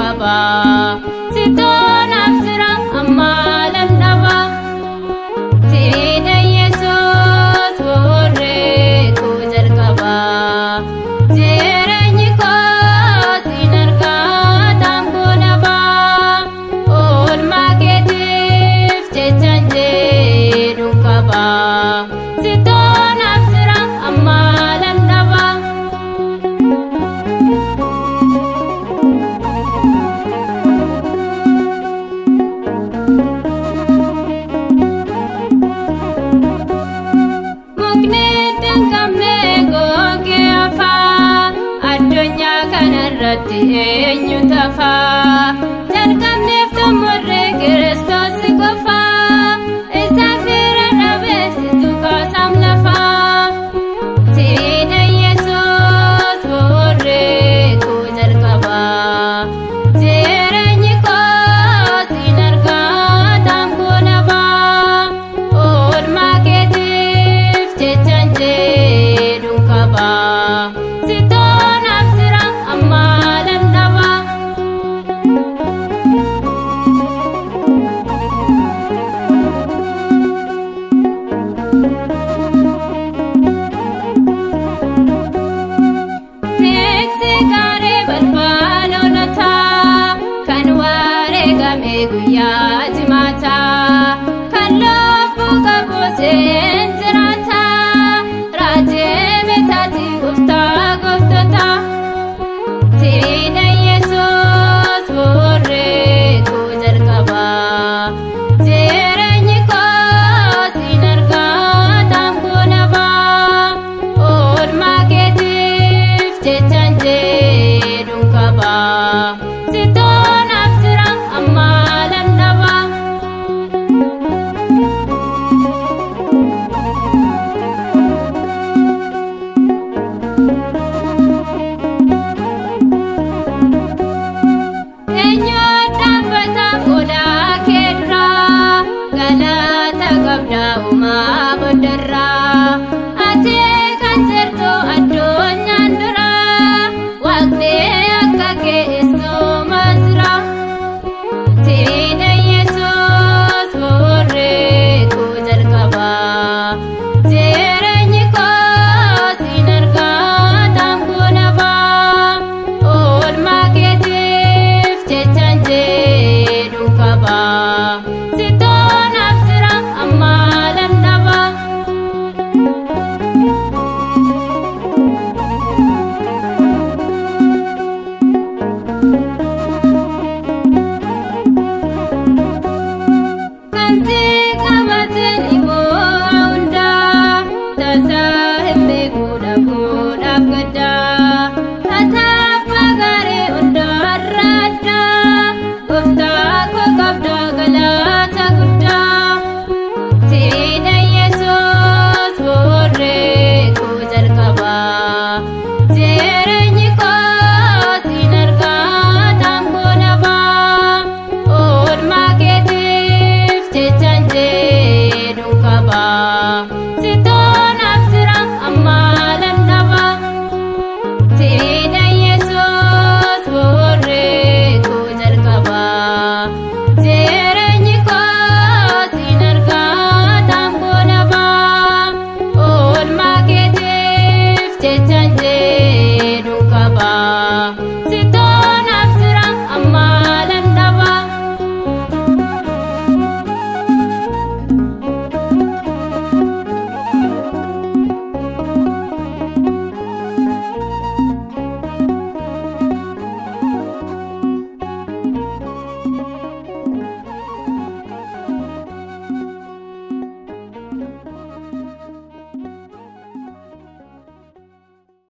qaba. Sitoonaaf jira amma lallaba. Siidha Yesuus bu'uurri koo jalqaba. Jireenyi koo siin argataan goolaba. Oolmaa keetiif jechaan jedhuun qaba. Sitoonaaf jira amma lallaba. Mukni danqamne gogee hafaa addunyaa kanarratti eenyu tafaa jalqabneef xumurre Kiristoos qofaa isa fira dhabeessitu kaasaam lafaa. Siidha Yesuus bu'uurri koo jalqaba. Jireenyi koo siin argataan goolaba. Oolmaa keetiif jechaan jedhuun qaba. Sitoonaaf jira amma lallaba. Teeksi gaarii balbala olataa kan wareegame guyyaa jimaataa kan lubbuu qabu seen jiraataa raajii mitaati gooftaa gooftotaa. Siidha Yesuus bu'uurri koo jalqaba. Jireenyi koo siin argataan goolaba. Oolmaa keetiif jechaan jedhuun qaba. Sitoonaaf jira amma lallaba. Eenyu dhaabbata fuula kee duraa galata qabda uumaa booddarraa ati kan jirtu addunyaan duraa waaqni akka kee eessuma jira. Siidha Yesuus bu'uurri koo jalqaba. Jireenyi koo siin argataan goolaba. Oolmaa keetiif jechaan jedhuun qaba. Sitoonaaf jira amma lallaba. Kan si qabateen immoo hundaa tasaa hin beeku dhabuudhaaf gaddaa. Ataappa gaarii hundaarra addaa gooftaa koo qabdaa galata guddaa. Siidha Yesuus bu'uurri koo jalqaba. Jireenyi koo siin argataan goolaba. Oolmaa keetiif jechaan jedhuun qaba. Sitoonaaf jira amma lallaba. Siidha Yesuus bu'uurri koo jalqaba. Jireenyi koo siin argataan goolaba. Oolmaa keetiif jechaan.